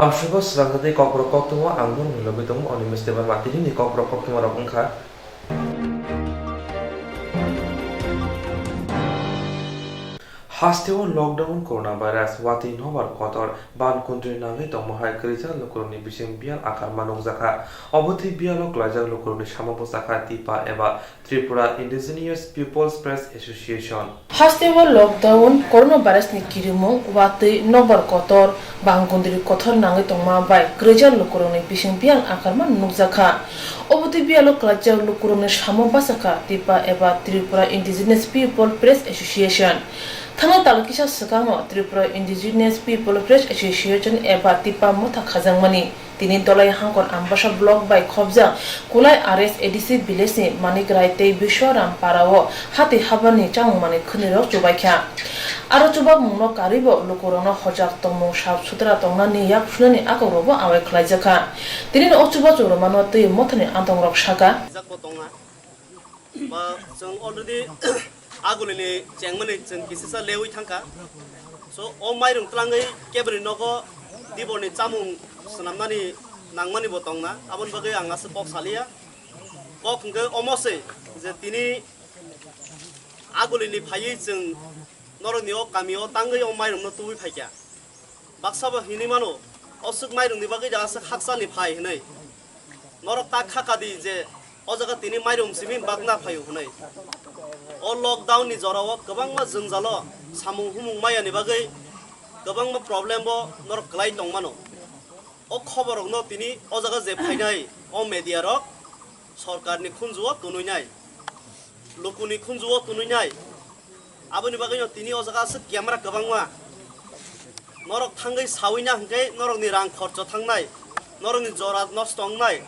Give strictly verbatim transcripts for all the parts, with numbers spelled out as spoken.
Aswk swrang tei kokborok koktwma ang norokni logi tongo, Animesh Debbarma. Tinini kokborok koktwma rok wngkha. Hasteo lockdown, coronavirus, watwi nobar kotor, ban kundri nangwi tongma hai kwrwijak lukurokni bising biyal akarma nukjakha. Obo twi biyalo klaijak lukurokni samo bwsakha TIPA eba Tripura Indigenous People's Press Association. Hasteo lockdown, coronavirus ni kirimung, watwi nokbar kotor, bangkundri kothor nangwi tongma bai kwrwijak lukurokni bising biyal akarma nukjakha. Obo twi biyalo klaijak lukurokni samo bwsakha TIPA eba Tripura Indigenous People Press Association. Thangwi tal kisa swkangno Tripura Indigenous People Press Association eba TIPA motha khajakmani. Tini Dolai Hangkor Ambasa block bai khobjak Kulai R S A D C village ni Manik Rai tei Biswaram para o hati habani chamung manwi khwnwi rok chubaikha. Aro chubakmung no karwi bo lukurok no hojak tongmung sap sutra tongnani yak sunani akwk rok bo awai khlaijakha. Tini no o chubachu rwmano twi mothani antong rok saka. Ba chwng already agulini chengmani chwng kisisa lewi thangkha. So, o mairung twlangwi keboni nogo diborni chamung swnamnani nangmani bo tongna. Aboni bagwi ang aswk kok saliya. Kok hwnkhe omo se je tini agulini phaiwi chwng norokni o kami o tangwi o mairungno tubui phaikha. Baksa bo hinwi mano, o swk mairungni bagwi da aswk hakchalni phai hwnwi. Norok ta kha ka di je o jaga tini mairung simi bakna phaio hwnwi. O lockdown ni jora o kwbangma jwngjalo samung humung maya ni bagwi kwbangma problem bo norok kwlai tong mano. O khobor rok no tini o jaga je phainai o media rok sorkar ni khunju o tunui nai. Lukuni khunju o tunui nai. Aboni bagwi no tini o jaga aswk camera kwbangma. Norok thangwi sawi na hwnkhe norokni rang khorcho thangnai, norokni jora nosto wngnai.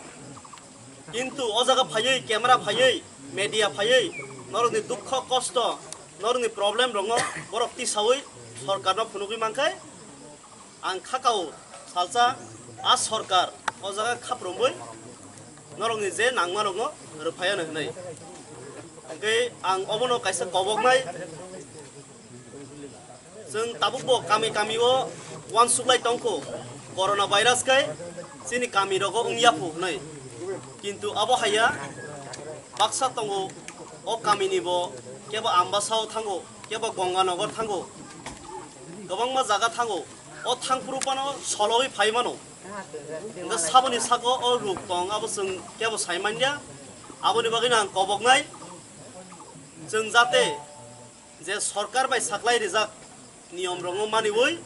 Kintu o jaga phaiwi, camera phaiwi, media phaiwi, norokni dukho kosto, norokni problem rokno borok tisawi sorkarno phunugwi mankhe, ang kha kao salsa a sorkar o jaga khaprumwi norokni je nangmarokno rwphaiya hwnwi. Hwnkhe ang obono kaisa koboknai, chwng tabukbo kami kami o uansuklai tongkho, corona virus khe chini kami rogo wngya phu hwnwi. Kintu abo haiya, baksa tongo o kamini bo, kebo Ambasa o thango, kebo Gonganagar thango, kwbangma jaga thango. O thangphuru phano sologwi phai mano. Hwnkhe saboni saka o ruk tong, abo chwng kebo sai manya. Aboni bagwino ang koboknai, chwng jate je sorkar bai saklai rijak niyom rokno maniwi,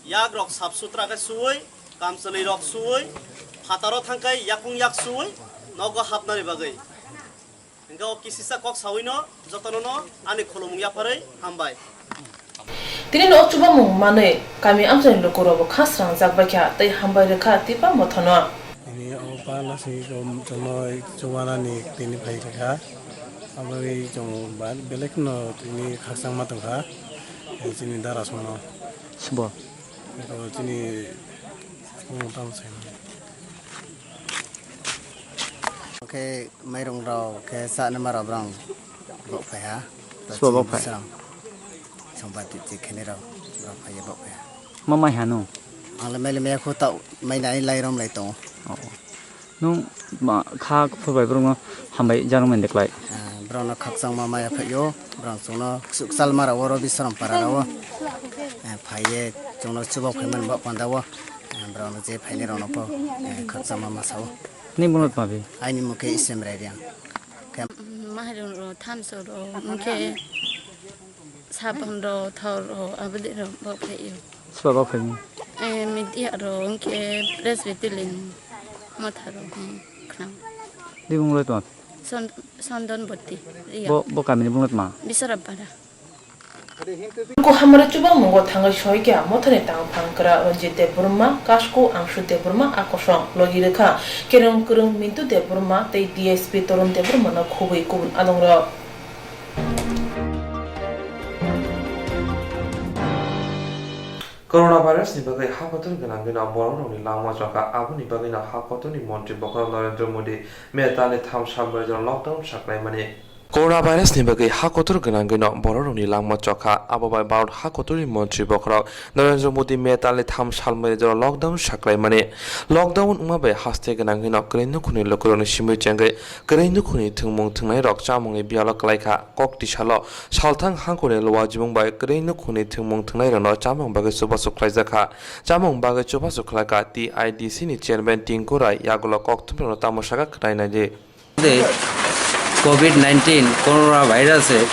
yak rok sap sutra khe suwi, kamchwlwi rok suwi, phataro thangkhe yakung yak suwi nogo hapnani bagwi. Hwnkhe o kisisa kok sawino jotono no ani khulumung yapharwi hambai. Tini no o chubamung manwi kami amchaini lukurokbo kha srangjak baikha tei hambai rwkha Tipa Mothano. Tini o pala si chwngno chubanani tini phai rwkha. Aboni chwng belai kheno tini khakchangma tongkha chini dara songno. Sibo. Eko chini chwngno tamo sai. Oke. Mairung rok khe cha nima rok borok bok phai ha. Sobo bok phai? Bisram. Songba twi twi khenai rok borok phai bok phai ha. Ma mai hanu? Ang le mai le maya khu ta mai nai lai rom lai tongo. Oh, oh. Nung ma kha phur bai borok no hambai jang mende klai. Ah, borok no khakchang ma maya phai yo, borok chwng no ksuk chal ma rok oro Bisram para rok o. Ah, phai ye chwng no chubok phai man bok panda o. Ah, borok no je phai nai rok no pho, ah, khakchang ma masa o. Ni mung no tma bi? Aini mung khe Isem Rai Riang. Maharung ro, thamso ro, hwnkhe sabon ro, thor ro, aboni ro, bo phai yo. Soba bo phai ni? Eh, media ro, hwnkhe Presbyterian motha ro, hmm, khna. Di bung loi tma? Son-, Sondon Boti, Riya. Bo, bo kami ni bung loi tma? Bisarapara. Luku hamari chubamung o thangwi soikha mothani tangphang kwra Ranjit Debbarma, Kasku Angshu Debbarma, a kosong logi rwkha kereng kwrwng Mintu Debbarma tei D S P Torun Debbarma no khubui kubun adongrok. Coronavirus ni bagwi ha kotor gwnangwi no borok rokni langma chokha, aboni bagwi no ha kotor ni montri bokhorok Narendra Modi May talni tham Sambarai jora lockdown saklaimani. Corona virus ni bagwi ha kotor gwnangwino bororokni langma chokha. Abo bai Bharat ha kotorni montri bokhorok Narendra Modi May talni tham salmani jora lockdown saklaimani. Lockdown wngma bai haste gwnangwino kwrwi nukhungni lukurokni simi chengwi kwrwi nukhungni thwngmung thwngnairok chamungni biyalo kwlaikha. Kok tisalo salthang hangkorni luajimung bai kwrwi nukhungni thwngmung thwngnairokno chamung bagwi chubachu khlaijakha. Chamung bagwi chubachu khlaikha T I D C ni chairman Tinku Rai yagulo kokthumrokno tamo sakha khwnai naidi. মধ্যে Covid nineteen corona ভাইরাসের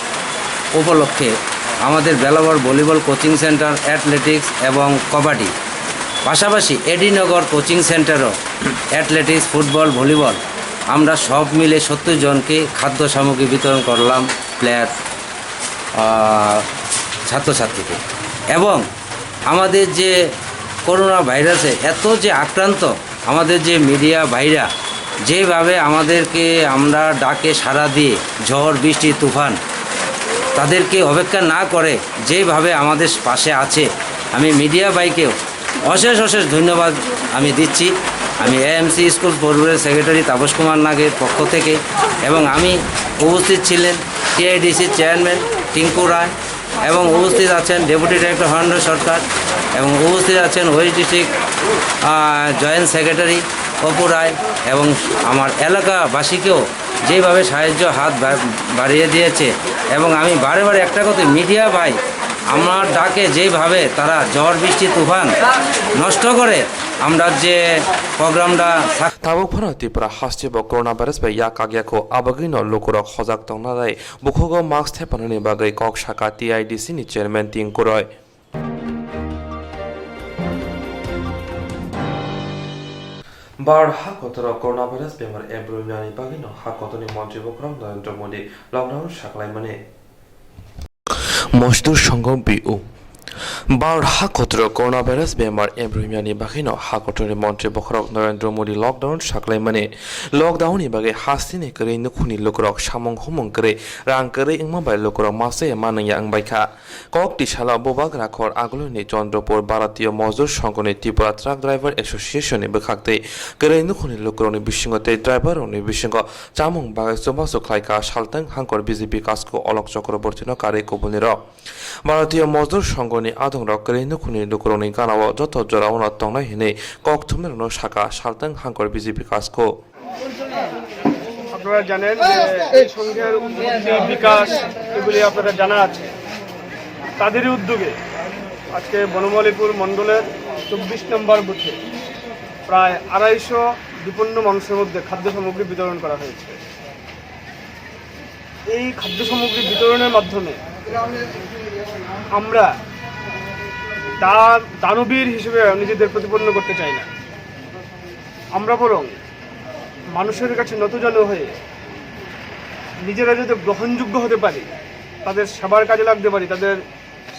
উপলক্ষে আমাদের বেলাবর volleyball coaching centre, athletics এবং কবাডি, পাশাপাশি এডিনগর কোচিং সেন্টারও athletics, football, volleyball, আমরা সব মিলে সত্তর জনকে খাদ্য সামগ্রী বিতরণ করলাম প্লেয়ার, আহ, ছাত্রছাত্রীকে। এবং আমাদের যে করোনা ভাইরাসে এত যে আক্রান্ত, আমাদের যে মিডিয়া ভাইরা যেভাবে আমাদেরকে, আমরা ডাকে সাড়া দিয়ে, ঝড় বৃষ্টি তুফান তাদেরকে অপেক্ষা না করে যেভাবে আমাদের পাশে আছে, আমি মিডিয়া ভাইকেও অশেষ অশেষ ধন্যবাদ আমি দিচ্ছি। আমি এএমসি স্কুল বোর্ডের সেক্রেটারি তাপস কুমার নাগের পক্ষ থেকে এবং আমি উপস্থিত ছিলেন টিআইডিসি চেয়ারম্যান টিঙ্কু রায় এবং উপস্থিত আছেন ডেপুটি ডিরেক্টর হরেন্দ্র সরকার এবং উপস্থিত আছেন ওয়েস্ট ডিস্ট্রিক্ট, আহ, জয়েন্ট সেক্রেটারি অপু রায় এবং আমার এলাকাবাসীকেও যেভাবে সাহায্য হাত বা-, বাড়িয়ে দিয়েছে। এবং আমি বারে বারে একটা কথা, মিডিয়া ভাই আমার ডাকে যেভাবে তারা ঝড় বৃষ্টি তুফান নষ্ট করে আমরা যে প্রোগ্রামটা সাক- Tabuk phano Tripura haste bo coronavirus bai yak kagyakho, abagwino lukurok hojak tongna lai bukhugo mask thepanani bagwi kok saka T I D C ni chairman Tinku Rai. Bharat ha kotoro coronavirus bemar ebrumyani bagwino ha kotorni montri bokhorok Narendra Modi lockdown saklaimani. Mosdur Songho B U. Bharat ha kotoro coronavirus bemar ebrumyani bagwino ha kotorni montri bokhorok Narendra Modi lockdown saklaimani. Lockdown ni bagwi hasteni kwrwi nukhungni lukurok samung humung kwrwi, rang kwrwi wngma bai lukurok masa ya manwngya wngbaikha. Kok tisalo bubagra khor agulini Chandrapur Bharatiya Mozdur Songho ni Tripura Truck Driver Association ni bwkhaktwi kwrwi nukhungni lukurokni bisingo tei driver rokni bisingo chamung bagwi chubachu khlaikha saltang hangkor B J P kasko Alok Chakraborty no karwi kubunirok. Bharatiya Mozdur Songho ni adongrok kwrwi nukhungni lukurokni ganao joto jorao no tongnai hinwi kok thumnairokno sakha saltang hangkor B J P kasko. আপনারা জানেন যে এই সংঘের উন্নতি, বিকাশ, এগুলি আপনারা জানা আছে। তাদেরই উদ্যোগে আজকে বনমালীপুর মণ্ডলের চব্বিশ নম্বর বুথে প্রায় আড়াইশো বিপন্ন মানুষের মধ্যে খাদ্য সামগ্রী বিতরণ করা হয়েছে। এই খাদ্য সামগ্রী বিতরণের মাধ্যমে আমরা দা-, দানবীর হিসেবে নিজেদের প্রতিপন্ন করতে চাই না। আমরা বরং মানুষের কাছে নতজানু হয়ে নিজেরা যাতে গ্রহণযোগ্য হতে পারি, তাদের সেবার কাজে লাগতে পারি, তাদের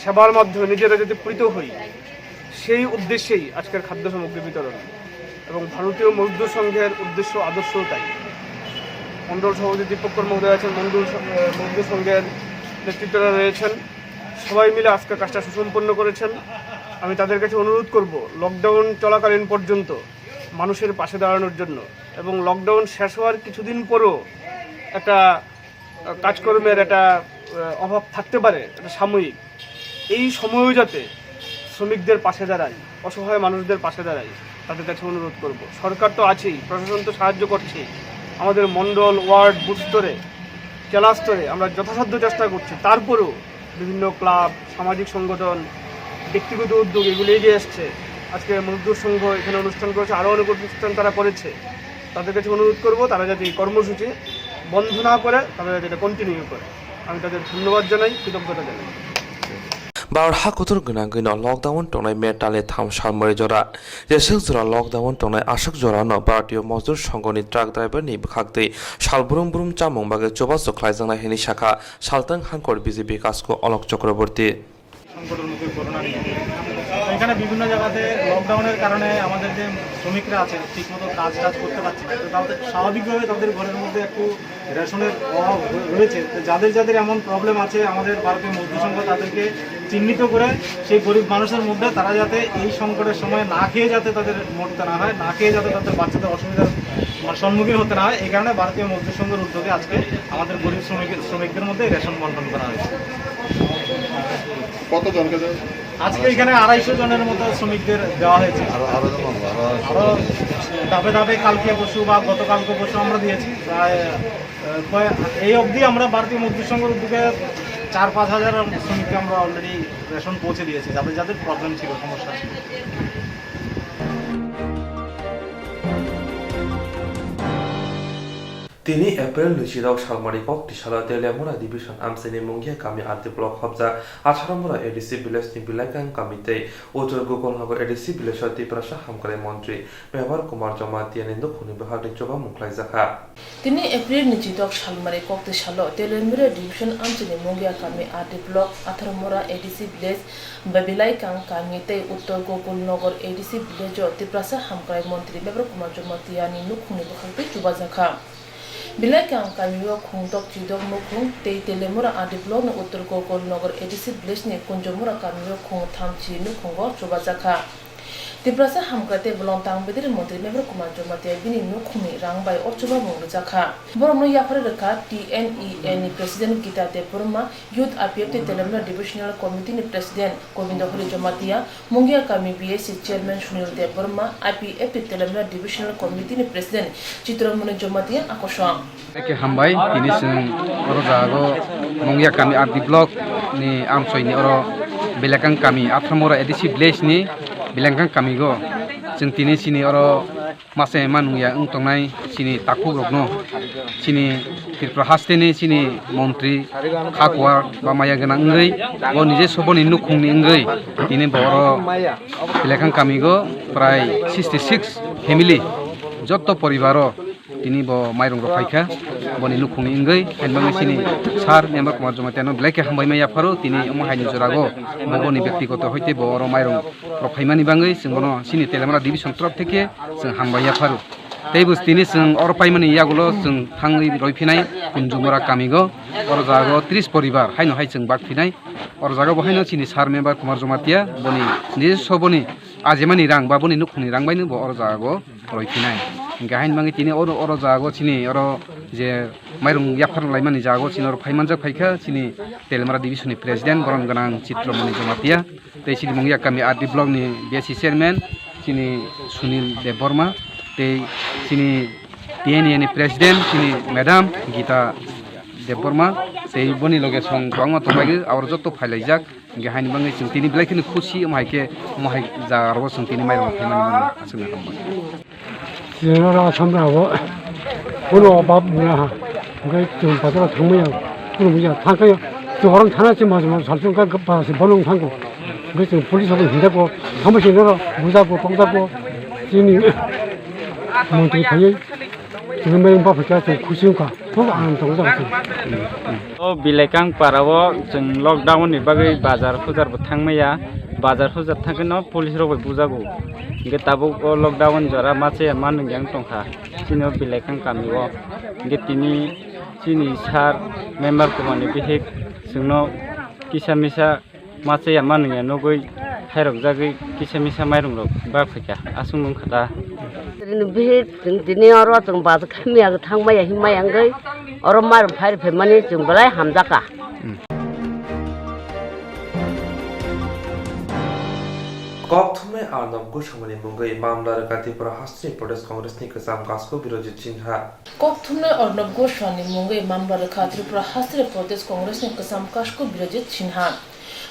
সেবার মাধ্যমে নিজেরা যাতে প্রীত হই, সেই উদ্দেশ্যেই আজকের খাদ্য সামগ্রী বিতরণ এবং ভারতীয় মজদুর সংঘের উদ্দেশ্য আদর্শও তাই। মণ্ডল সভাপতি দীপঙ্কর মহোদয় আছেন, মণ্ডল স-, আহ, মজদুর সংঘের নেতৃত্বরা রয়েছেন, সবাই মিলে আজকের কাজটা সুসম্পন্ন করেছেন। আমি তাদের কাছে অনুরোধ করব, লকডাউন চলাকালীন পর্যন্ত মানুষের পাশে দাঁড়ানোর জন্য এবং লকডাউন শেষ হওয়ার কিছুদিন পরও একটা, আহ, কাজকর্মের একটা, আহ, অভাব থাকতে পারে, এটা সাময়িক। এই সময়ও যাতে শ্রমিকদের পাশে দাঁড়ায়, অসহায় মানুষদের পাশে দাঁড়ায়, তাদের কাছে অনুরোধ করব। সরকার তো আছেই, প্রশাসন তো সাহায্য করছেই, আমাদের মণ্ডল, ওয়ার্ড, বুথ স্তরে, জেলা স্তরে আমরা যথাসাধ্য চেষ্টা করছি। তারপরেও বিভিন্ন ক্লাব, সামাজিক সংগঠন, ব্যক্তিগত উদ্যোগ এগুলো এগিয়ে এসছে। আজকে মজদুর সংঘ এখানে অনুষ্ঠান করেছে, আরও অনেক অনুষ্ঠান তারা করেছে। তাদের কাছে অনুরোধ করব, তারা যাতে এই কর্মসূচি বন্ধ না করে, তারা যাতে এটা কন্টিনিউ করে। আমি তাদের ধন্যবাদ জানাই, কৃতজ্ঞতা জানাই। Bharat ha kotor gwnangwino lockdown tongnai May talni tham salmari jora. Jeswk jora lockdown tongnai aswk jorano Bharatiya Mozdur Songho ni truck driver ni bwkhaktwi sal brum brum chamung bagwi chubachu khlaijaknai hwnwi sakha saltang hangkor B J P kasko Alok Chakraborty. সংকটের মুখে করোনা নিয়ে। তো এখানে বিভিন্ন জায়গাতে লকডাউনের কারণে আমাদের যে শ্রমিকরা আছে, ঠিকমতো কাজ টাজ করতে পারছে না। তো তাদের স্বাভাবিকভাবে তাদের ঘরের মধ্যে একটু রেশনের অভাব র-, রয়েছে। তো যাদের যাদের এমন প্রবলেম আছে, আমাদের ভারতীয় মজদুর সংঘ তাদেরকে চিহ্নিত করে সেই গরিব মানুষের মধ্যে তারা যাতে এই সংকটের সময় না খেয়ে যাতে তাদের মরতে না হয়, না খেয়ে যাতে তাদের বাচ্চাদের অসুবিধার সম্মুখীন হতে না হয়, এই কারণে ভারতীয় মজদুর সংঘের উদ্যোগে আজকে আমাদের গরিব শ্রমিক, শ্রমিকদের মধ্যে রেশন বন্টন করা হয়েছে। কতজনকে দেওয়া হয়েছে? আজকে এখানে আড়াইশো জনের মতো শ্রমিকদের দেওয়া হয়েছে। আরো, আরো জমা হবে, আরো আড়াইশো। আরো ধাপে ধাপে কালকে পরশু বা গতকালকে পরশু আমরা দিয়েছি। প্রায়, আহ, কয়-, এই অবধি আমরা ভারতীয় মজদুর সংঘের উদ্যোগে চার পাঁচ হাজার শ্রমিককে আমরা অলরেডি রেশন পৌঁছে দিয়েছি, যাদের যাদের প্রবলেম ছিল, সমস্যা ছিল। Tini April nwichirok salmari kok tisalo Teliamura Division amchaini Mungia kami R D block hobjak Atharamura A D C village ni Bilaikang kami tei Uttor Gokulnagar A D C village o Tiprasa hamkrai montri Mevar Kumar Jamatia ni nukhungni bwkhakni chubamung khlaijakha. Tini April nwichirok salmari kok tisalo Teliamura Division amchaini Mungia kami R D block Atharamura A D C village Babilai Kang kami tei Uttor Gokul Nogor A D C village o Tiprasa hamkrai montri Mevar Kumar Jamatia ni nukhungni bwkhak tei chubajakha. Bilai Kang kami o khung tok chidok nukhung tei Telemura R D block ni Uttor Gokul Nogor A D C village ni Kunjomura kami o khung thamchi nukhungo chubajakha. Tiprasa hamkrai tei bolong tang bederi montri Mevar Kumar Jamatia bini nukhungni rang bai o chubamung rwjakha. Borokno yaphar rwkha T N E A ni president Gita Debbarma, Youth I P F T Telemura Divisional Committee ni President Gobindo Hori Jamatia, Mungia Kami B S C Chairman Sunil Debbarma, I P F T Telemura Divisional Committee ni President Chitramoni Jamatia akosong. Eke hambai, tini chwng oro jago Mungia Kami R D block ni amchoi ni oro Belekang Kami Athamora A D C village ni Belekang Kami go chwng tini chini oro mase ma nungya wng tongnai chini takhuk rokno, chini Tripura haste ni chini montri kha kuar ba maya gwnang wngwi bo nije soboni nukhungni wngwi tini bo oro Belekang kami go prai sixty six family, jotto poribaro tini bo mairung rok phaikha boni nukhungni wngwi, hainbangwi chini sir Member Kumar Jamatia no belai khe hambai maya pharo tini omo haini jorago bo boni byaktigoto hoite bo oro mairung rok phaimani bangwi chwng bono chini Telemura division torof theke chwng hambai yapharo. Tei bo tini chwng oro paimani yagulo chwng thangwi roi phinai Kunjumura kamigo, oro jago tris poribar haino hai chwng bak phinai. Oro jago bo haino chini sir Member Kumar Jamatia boni nije soboni ajimani rang ba boni nukhungni rang baino bo oro jago roi phinai. Hingke hain bangwi tini oro, oro jago chini oro je mairung yaphar laimani jago chini oro phaimanjak phaikha chini Telemura division ni president borom gwnang Chitramoni Jamatia. Tei chini Mungia kami R D block ni B S C chairman chini Sunil Debbarma, tei chini T N A ni president chini madam Gita Debbarma, tei boni loge song kwbangma tongbaigwi, aro jotto phailaijak. Hingke haini bangwi chwng tini belai kheno khusi, omo hai khe, omo hai jaga aro chwng tini mairung phaimani bagwi aswkno hambai. Chwng oro Assam rao bono obab wngya ha. Hwnkhe chwng bazar o thangmaya, khulumya, thangkhe chwng oro thana se mas mas salsa wngkha, ba se bono wng thango. Hwnkhe chwng police rokno hinjago, thangma se noro bujago, tongjago. Chini montri phaiwi chwng bai wngba phaikha, chwng khusi wngkha, khub anand tongjak chwng. O Bilaikang para o chwng lockdown ni bagwi bazar hujar bo thangmaya, bazar hujar thangkheno police rok bai bujago. Hingke tabuk o lockdown jora machaya ma nungya wng tongkha chini o Bilaikang kami o. Hingke tini chini sir member Kumar ni bihik chwngno kisa misa machaya ma nungya nugwi khairokjagwi kisa misa mairung rok bak phaikha aswk wngkha da. Chini bihik chwng tini oro chwng bazar khamya thangmaya hinmaya wngwi oro mairung phai rwphaimani chwng belai hamjakha. Kokthumnai Arnab Goswamini mungwi mamla rwkha Tripura Hasteni Pradesh Congress ni kwcham kasko Birojit Sinha. Kokthumnai Arnab Goswami mungwi mamla rwkha Tripura Hasteni Pradesh Congress ni kwcham kasko Birojit Sinha.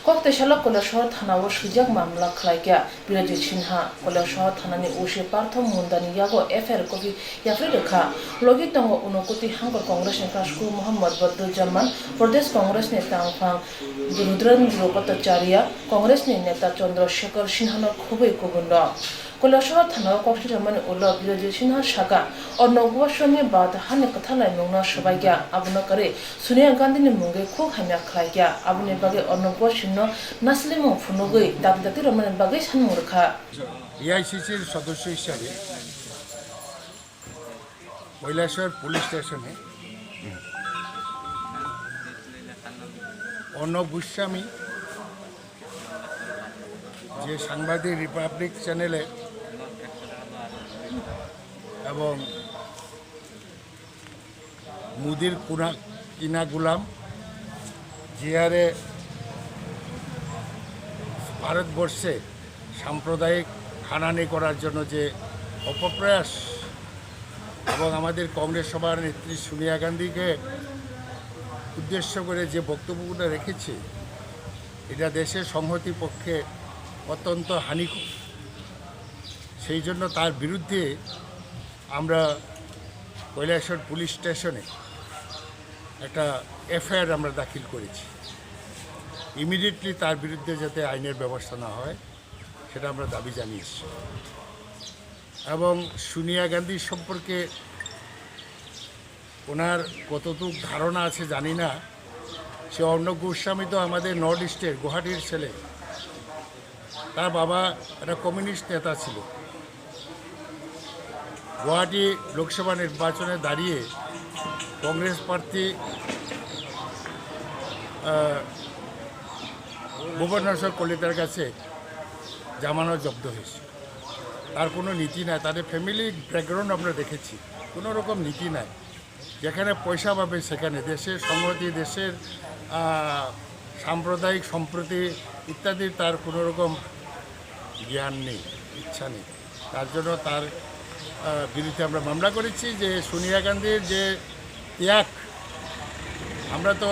Kok tei salo Koilashahar thana o swijak mamla khlaikha Birojit Sinha. Koilashahar thanani O C Partho Mundani yago F I R copy yapharwi rwkha. Logi tongo Unakoti Hangkor Congress ni kasku Mohammad Badruzzaman, Pradesh Congress ni tangphang Rudrendra Bhattacharya, Congress ni neta Chandra Shekhar Sinha no khobwi kubun rok. Koilashahar thana o kok swchakmani ulo Birojit Sinha saka, Arnab Goswami ba hani kwthar laimung no swbaikha, abono kwrwi Sonia Gandhi ni mungwi khuk hamya khlaikha, aboni bagwi Arnab Goswami no naslimung phunugwi dakti dakti romani bagwi sanmung rwkha. এআইসিসির সদস্য হিসাবে কৈলাসহর পুলিশ স্টেশনে অর্ণব গোস্বামী যে সাংবাদিক রিপাবলিক চ্যানেলে এবং মুদির কুনা কিনা গোলাম, যে হারে ভারতবর্ষে সাম্প্রদায়িক হানাহানি করার জন্য যে অপপ্রয়াস এবং আমাদের কংগ্রেস সভানেত্রী সোনিয়া গান্ধীকে উদ্দেশ্য করে যে বক্তব্যগুলো রেখেছে, এটা দেশের সংহতির পক্ষে অত্যন্ত হানিকর। সেই জন্য তার বিরুদ্ধে আমরা কৈলাসহর পুলিশ স্টেশনে একটা এফআইআর আমরা দাখিল করেছি। ইমিডিয়েটলি তার বিরুদ্ধে যাতে আইনের ব্যবস্থা না হয়, সেটা আমরা দাবি জানিয়েছি। এবং সোনিয়া গান্ধী সম্পর্কে ওনার কতটুক ধারণা আছে জানি না। সে অর্ণব গোস্বামী তো আমাদের নর্থ ইস্টের গুয়াহাটির ছেলে। তার বাবা একটা কমিউনিস্ট নেতা ছিল। গুয়াহাটি লোকসভা নির্বাচনে দাঁড়িয়ে কংগ্রেস প্রার্থী, আহ, ভুবনেশ্বর কলিতার কাছে জামানত জব্দ হয়েছে। তার কোনো নীতি নাই, তাদের ফ্যামিলি ব্যাকগ্রাউন্ড আমরা দেখেছি, কোনো রকম নীতি নাই। যেখানে পয়সা পাবে সেখানে, দেশের সংহতি, দেশের, আহ, সাম্প্রদায়িক সম্প্রীতি ইত্যাদি তার কোনো রকম জ্ঞান নেই, ইচ্ছা নেই। তার জন্য তার, আহ, বিরুদ্ধে আমরা মামলা করেছি যে সোনিয়া গান্ধীর যে ত্যাগ, আমরা তো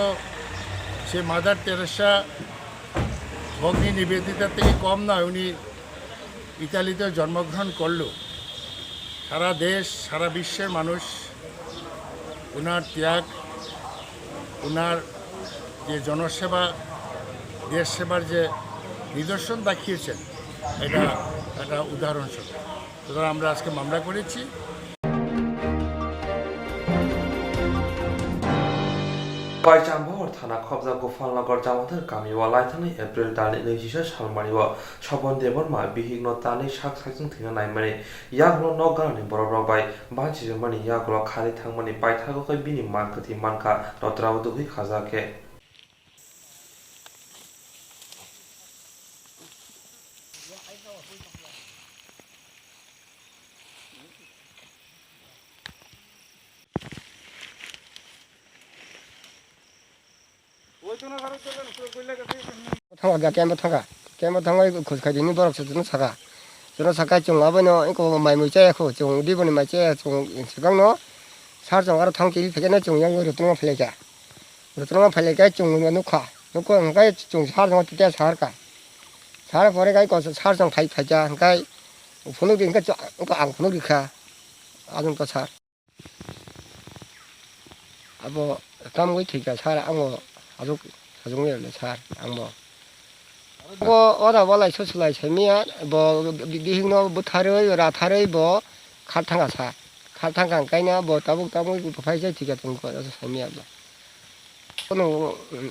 সে মাদার তেরেসা, ভগ্নী নিবেদিতা থেকে কম নয়, উনি ইতালিতে জন্মগ্রহণ করলেও সারা দেশ, সারা বিশ্বের মানুষ ওনার ত্যাগ, ওনার যে জনসেবা, দেশ সেবার যে নিদর্শন দেখিয়েছেন, এটা একটা উদাহরণস্বরূপ। সুতরাং আমরা আজকে মামলা করেছি। Paichambaor thana khobjak Gopalnagar Jamatir kamio laithani April talni naichisa salmani o Sobon Debbarma bihikno tanwi sak sakchung thwina naimani yagulo nok ganani borokrok bai banchijakmani yagulo kharwi thangmani paithago khe bini mang kwthwi mankha Rotra o dugwi khajak khe. Thangkha, kembo thangkha, kembo thangwi khus khai dini borok se chwngno sakha, chwngno sakha chwng abono eko mai mui chaya kho, chwng diboni mai chaya chwng swkangno sar chwng aro thang kiri phaikhe chwng yang rwtwngma phailai kha. Rwtwngma phailai khe chwng nukha, nukha hwnkhe chwng sar chwng tei sar kha. Sar pore khe sar chwng phai phaikha hwnkhe phunuk di hwnkhe ang phunuk rikha, ang to sar. Abo tamgwi thwikha sar, ang bo sajwk, sajwknai rwle sar, ang bo. Bo ora walai so swlai saimaya, bo bihikno bwtharwi, ratharwi bo khar thangkha sar. Khar thangkha hwnkhe no bo tabuk tabuk phai jai thwikha tongkha saimaya bo. Kunu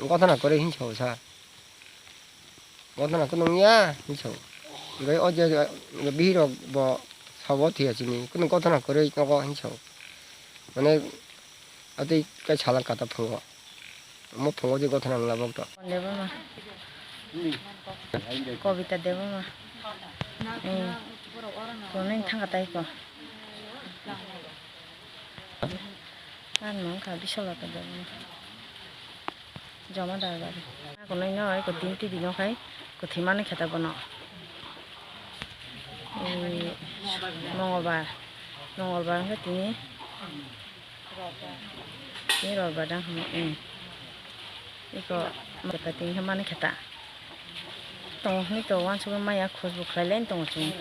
gotona kwrwi hinsa o sar. Gotona kunu wngya hinsa o. Hwnkhe o je bihirok bo sabo thwiya chini, kunu gotona kwrwi nogo hinsa o. Mane atwi kai salangkha ta phungo. Omo phungo je gotona wngla bokto. Debbarma. Kobita Debbarma. Eh, kunui thangkha tai ko. Ang nung kha Bisolata Debbarma. Jomadar bari. Kunui no eko tin tidi no khai kwthwi mani khe ta bono. Eh, Mongolbar. Mongolbar hwnkhe tini. Ni ror badang hwnwi, eh. Iko mata tini hwnmani khe ta. Tongo hwnwi to uansukgwi maya khosbo khlai lai tongo chwng.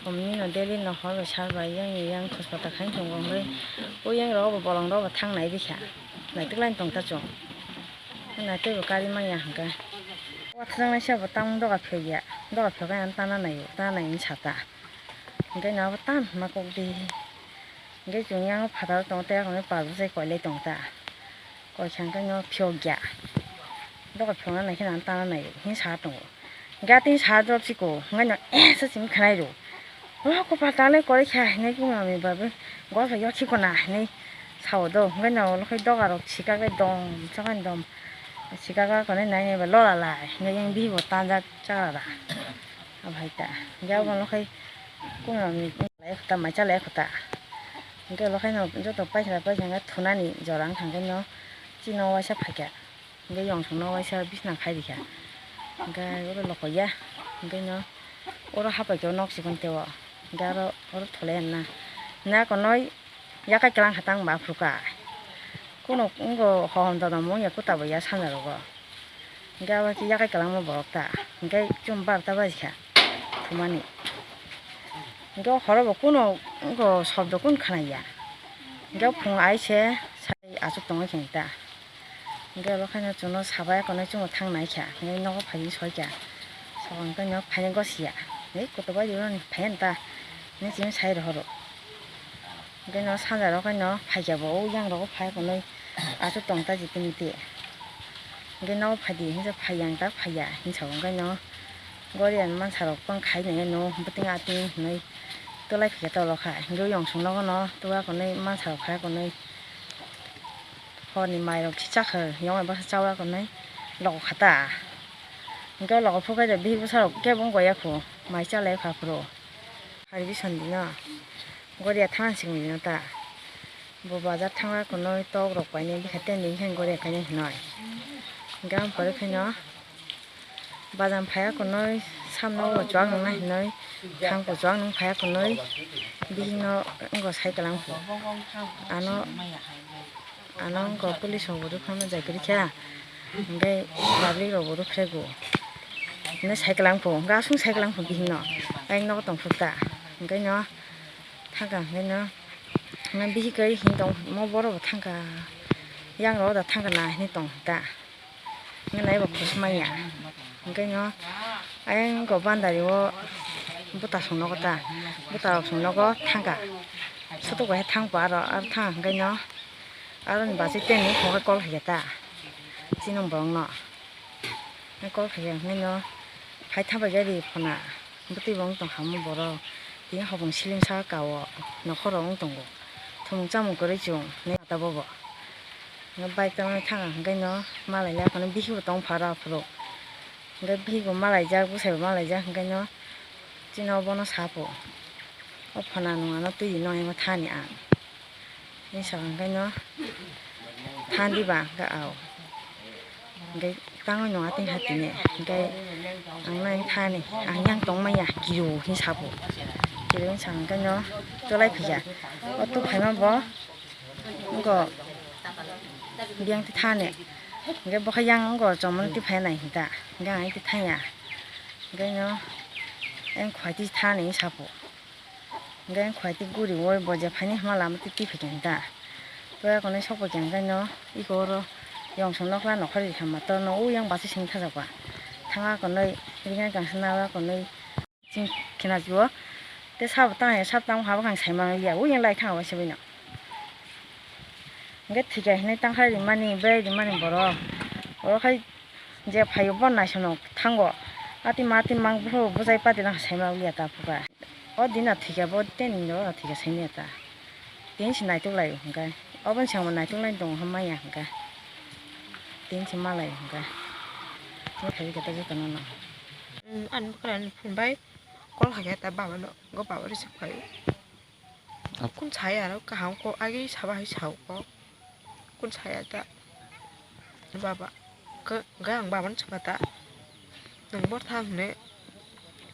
Somni no daily no hor bai sal bai yang ni yang khosbo ta khai tongo hwnwi. O yang rogo bo bolong rogo bo thang nai bikha. Naituk lai tong ta chwng. Naituk bo kari manya hwnkhe. Wathajak naisa bo tamung doga phiyok ya. Doga phiyok khe ang tana naio, tana nai hwnwi sa ta. Hwnkhe no abo tamo hwnma kok di. Hwnkhe chwng yang phataro tongo, tei akhoroknwi pal bwsai koilai tongo ta. Koikha hwnkhe no phiyokya. Doga phiyokna naikhe no ang tana naio, hwnwi sa tongo. Hwnkhe atini sa drop siko, hwnkhe no eh se simi khwnai rw. O kopal tangnai kwrwi kha hinwi bumungni bagwi gor bai yokhi kona hinwi sao do. Hwnkhe no olo khai doga rok sikak bai dom chakani dom. Sikak bai konwi nai nai bai lola lai hwnkhe yang bihibo tanjak chakra da. Abo hai ta. Hwnkhe abo olo khai bumungni lai kho ta, mai cha lai kho ta. Hwnkhe ulo khaino joto paisa paisa hwnkhe thunani jora wngkha, hwnkhe no chini o waisa phaikha. Hwnkhe yong songno waisa bisna khai rikha. Hwnkhe oro lokoya. Hwnkhe no oro hapaikhe o nok chikon teo. Hwnkhe aro oro thulai ya na. Na konoi yakai kwlang kha tang ba phuru ka. Kuno wngkha hohom dodom wngya kuta bo ya sanja rogo. Hwnkhe abo khe yakai kwlangma borok ta. Hwnkhe chum barta baji kha thumani. Hwnkhe o horo bo kuno wngkha sobdo kun khwnaya. Hwnkhe o phung ai se sai achuk tongwi khe ta. Hwnkhe abo khaino chwngno sabai konwi chwngno thang nai kha. Hwnkhe nogo phaiwi soi kha. Sokang tei nok phaini gosiya. Hei kotobai rwrwni phaiyan ta. Hwnwi chini sai rohoro. Hwnkhe no sanja rok haino phaikha bo, o yang rogo phai konwi achuk tong ta jiti miti. Hwnkhe no phaidi hinsa phai yang ta phaiya hinsa hwnkhe no gorian mansa rok bang khai nai no bwtwng atwng hinwi twlai phikha tolo kha. Hwnkhe yong song nogo no twla konwi mansa rok khai konwi horni mai rok chicha khe yong bai bwsa chawa konwi logo kha ta. Hwnkhe logo phuru khe bihik bwsa rok kebo wngya khu mai chalai kha phuru. Hari bisandi no. Goria thansi wngwi no ta. Bo bazar thangna kunui tok rok painai bikha tei ni khe goria kainai hinoi. Hwnkhe ang pore khaino bazar phaiya kunui samno bo chuak nungna hinoi thang bo chuak nung phaiya kunui bihikno wngkha sai kwlangkhu. Ano, ano wngkha police rok bo rwphano jai kwrwi kha. Hwnkhe public rok bo rwphregu. Hwnkhe sai kwlangkhu, hwnkhe aswk sai kwlangkhu bihikno. Ayang nogo tongphuru ta. Hwnkhe no. Thangkha hwnkhe no, hwnkhe bihik kai hini tong mo borok bo thangkha, yang rok da thangkha na hini tong ta, hwnkhe naiba khoroksa manya, hwnkhe no ayang kok bandari o bwta song nogo ta, bwta rok song nogo thangkha, sotok bai thangkha aro, aro thangkha hwnkhe no aroni bachai tei ni kok kol khaikha ta, chini borok no. Kol khaikha hwnkhe no phai thabai khe ri phona bwtwi bo wng tongkha omo borok tini hopong siling saka o nokhorok wng tongo thumung chamung kwrwi chwng hinwi mata bobo bike tangwi thangkha hwnkhe no malai lai phano bihik bo tongpha aro aphuru hwnkhe bihik bo malaijak bwsai bo malaijak hwnkhe no chini o bono sapo o phona nung ano twi no thani ang. Ni sakang khe no than diba hwnkhe ao. Hwnkhe tangwi nung atwng ha tini. Hwnkhe ang nai thani. Ang yang tongmaya kiro hinwi sapo. Kiro hinwi sakang khe no cholai phaiya. O tubuphaima bo wngkha biyang twi thani. Hwnkhe bokhe yang wngkha chomoni twi phai nai hinta. Hwnkhe ang twi thangya. Hwnkhe no yang khwai twi thani hinwi sapo. Hwnkhe khwai twi guriui bo je phaini hwnma lama twi twi phaikha hinta. Toya konwi sok paikha hwnkhe no iko oro yong song nokla nokhorwi hamma torno uyang bachai simi thajak ba. Thangya konwi ringa kangsa nawa konwi ching khina jio. Tei sabo tangya sabo tangma habo kang saimang liya uyang lai thangya waisa baino. Hwnkhe thwikha hinwi tangkhai rimani, bwrwi rimani borok. Oro khai je phaio bo naisano thango. Ati ma ati mang buphuru bwjai pati nang saima liya ta phuka. O dina thwikha bo tei nini oro thwikha saimanya ta. Tini se naitok lai hwnkhe. Oboni sangbo naitok lai tongo hwnmaya hwnkhe. Tini se malai hwnkhe. Bo thaibi khe ta jotono no. Ani bwkrani phone bai call hakhe ta baba no. Go baba risa phai. Kun saya aro kaham kok agi saba hai sao kok. Kun saya ta baba. Ke, ke ang baba no saba ta. Nung bor thang ne.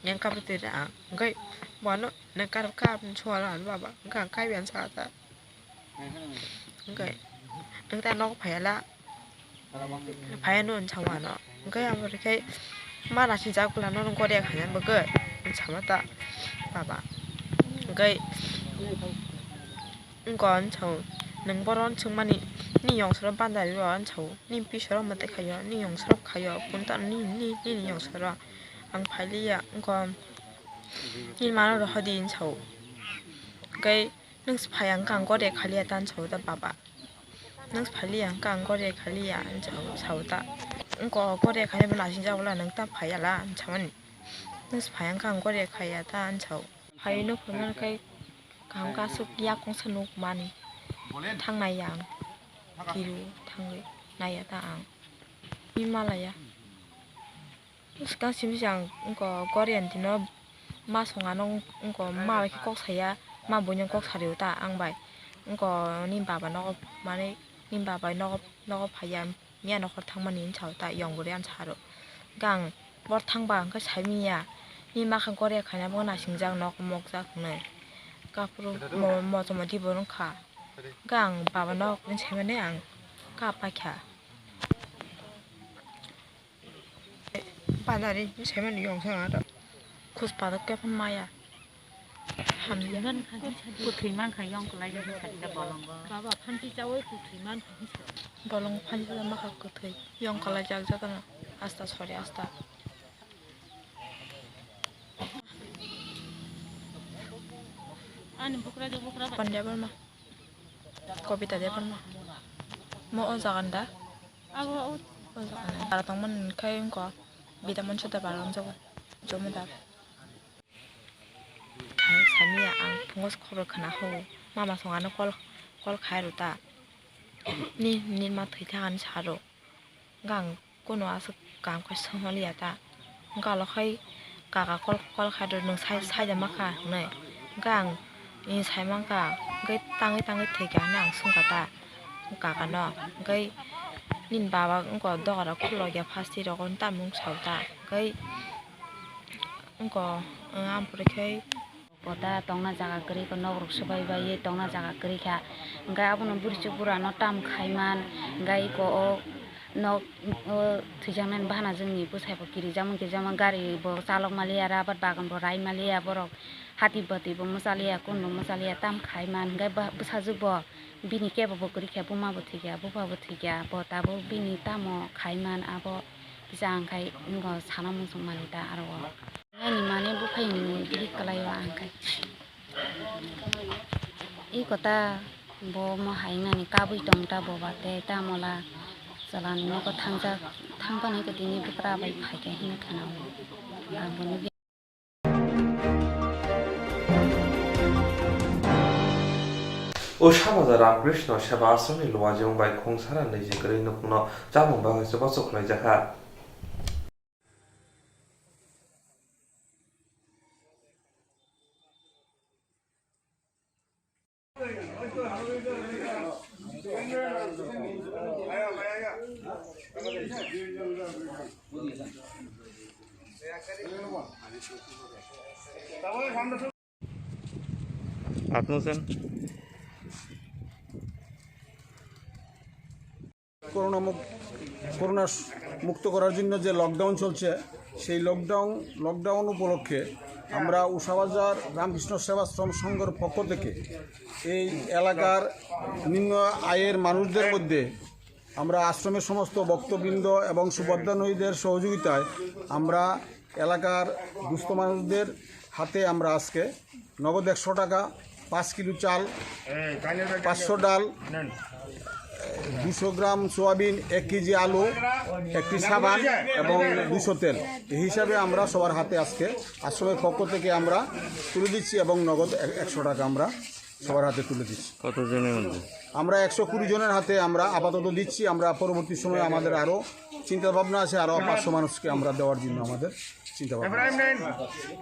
Yang kabri te da ang. Ke, bono ne kar kar sua la baba. Ke ang kai bian sa ta. Ke, nung ta nok phaya la. Phai no hinwi sao ano. Hwnkhe abo rwkhe ma naising jak bwla no goriya khaina bagwi hinwi sama ta baba. Hwnkhe wngkha hinwi sao nwng bohrok hinwi swngmani nini yong soro bandari o hinwi sao nini bwskango mwtai khaio nini yong soro khaio kunta nini nini yong soro ang phailiya wngkha nini mano rohordi hinwi sao hwnkhe. Nwng se phai ang kha ang goriya khaliya ta hinwi sao ta baba. Nwng se phai liya ang kha ang goriya khaliya hinwi sao ta. Wngkha goriya khaliya bo naising jak bwla nwng ta phai ya la hinwi samani. Nwng se phai ang kha ang goriya khaiya ta hinwi sao. Phai no phunuknani khai kaham khe aswk yak kongsa nuk mani. Thang naiya ang. Kiru thangwi naiya ta ang. Bini malaiya. Swkang simi se ang wngkha goriani dino ma songano wngkha ma bai khe kok saya ma buino kok sario ta ang bai Wngkha ni baba nogo, mane ni baba nogo, nogo phaiya, miya nokhor thangmani hinwi sao ta, yong bwrwi ani saro. Hwnkhe ang bor thangba hwnkhe saimanya, ni makha goria khaina bo nasingjak nok mokjak hinwi. Kaphuru mo-, mochomodi bo wngkha. Hwnkhe ang baba nok hinwi saimani ang kap paikha. Bazari saimani yong sa aro. Khus padok khe phano maya. Hamya. Kwthwi mankha yong kwlai jak kha bolongo. Baba phanti chawi kwthwi mankha hinsa. Bolong phanti chawi mankha kwthwi. Yong kwlai jak jak no. Asta sori asta. Ani bukra de bukra. Pandya Barma. Kobita Debbarma. Mo o jagan da? Abo o. O jagan da. Bara tongmani khai wngkha. Bida monso da bara wngjago. Jomodar. Samia ang phungo khobor khna ho. Mama song ano call, call khai rw ta. Ni, ni ma thwi thangani saro. Hwnkhe ang kunu aswk kaham khe swngmaliya ta. Hwnkhe alo khai kaka call, call khai rw, nwng sai, sai da makha hinwi. Hwnkhe ang, "Ee, sai mankha," hwnkhe tangwi tangwi thwikha hinwi ang swngkha ta kakano. Hwnkhe nini baba wngkha dogarok khulokya phasti rokno tamo wng sao ta. Hwnkhe wngkha, ang ampore khai. Bo ta tongna jaga kwrwi kha, nok rok swbai bai tongna jaga kwrwi kha. Hwnkhe abono bwrwichuk bwrwano tam khaiman, hwnkhe eko o nok o thwijaknani bahana jwngni bwsai bo kirijak mani kirijak mani, gari bo chalok maliya, rabar bagan bo rai maliya, borok hati bati bo mwchaliya, kunu bo mwchaliya, tam khaiman, hwnkhe bwsajwk bo bini kebo bo kwrwi kha, buma bo thwikha, bupha bo thwikha, bo tabuk bini tamo khaiman abo kisa ang khai wngkha sana muchung mani ta aro o. Ani mane buphai ni bihik kalai o ang khai. I kota bo mo hai nani kabui tong ta bo ba te ta mola chalani nogo thangjak thang panai ko tini bwkra bai phai khe hinwi khana o. Ang boni bi- O Sabaja Ramkrishna Seva Ashramni luajwng bai khungsara niji kwrwi nukhungno chamung bagwi chubachu khwlaijakha. আপনি হোসেন। করোনা মুক-, করোনা মুক্ত করার জন্য যে লকডাউন চলছে, সেই lockdown, lockdown উপলক্ষে আমরা উষাবাজার রামকৃষ্ণ সেবাশ্রম সংঘর পক্ষ থেকে এই এলাকার নিম্ন আয়ের মানুষদের মধ্যে আমরা আশ্রমের সমস্ত ভক্তবৃন্দ এবং সুভদ্রানুরীদের সহযোগিতায় আমরা এলাকার দুস্থ মানুষদের হাতে আমরা আজকে নগদ একশো টাকা, পাঁচ কিলো চাল, পাঁচশো ডাল, দুশো গ্রাম সোয়াবিন, এক কেজি আলু, একটি সাবান এবং দুশো তেল, এই হিসাবে আমরা সবার হাতে আজকে আশ্রমের পক্ষ থেকে আমরা তুলে দিচ্ছি এবং নগদ এক-, একশো টাকা আমরা সবার হাতে তুলে দিচ্ছি। কতজনের মধ্যে? আমরা একশো কুড়ি জনের হাতে আমরা আপাতত দিচ্ছি। আমরা পরবর্তী সময়ে আমাদের আরও চিন্তাভাবনা আছে, আরও পাঁচশো মানুষকে আমরা দেওয়ার জন্য আমাদের চিন্তাভাবনা আছে।